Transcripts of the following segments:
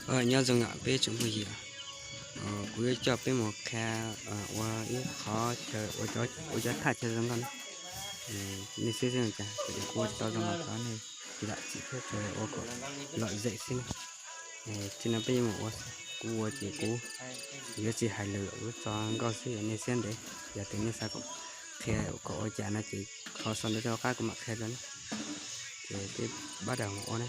Nyob zoo os peb tsoom phooj ywg, kuv yuav coj peb mus qhia ua ib qhov chaw ua cov thaj chaw zoo nkauj na. Nej xib xwb cas kuv ua tsis tau zoo los thov nej zam txim thiab ua kom lom zem xwb na. Txij no peb yuav mus ua, kuv ua ces kuv yuav tsis hais lus, kuv tso nkauj xwb, nej siab ntev. Yog tias nej xav kom qhia kom ua cas no ces thov sau ntawv rau hauv qab kuv mam qhia rau na. Ces peb pab dag mus ua na.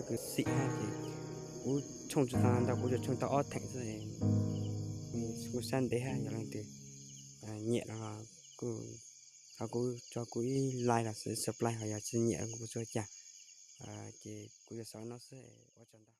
kuv xim hab ces kuv tshooj tsis tau ntau, kuv tsuas tshooj tau ob theem xwb. Kuv sab ntev hab yog leej twg nyiam los kuj, ho kuv tso kuv ib like los subscribe, ho yog tsis nyiam kuv tsuas cas. Ces kuv yuav xaus no xwb, ua tsaug ntau.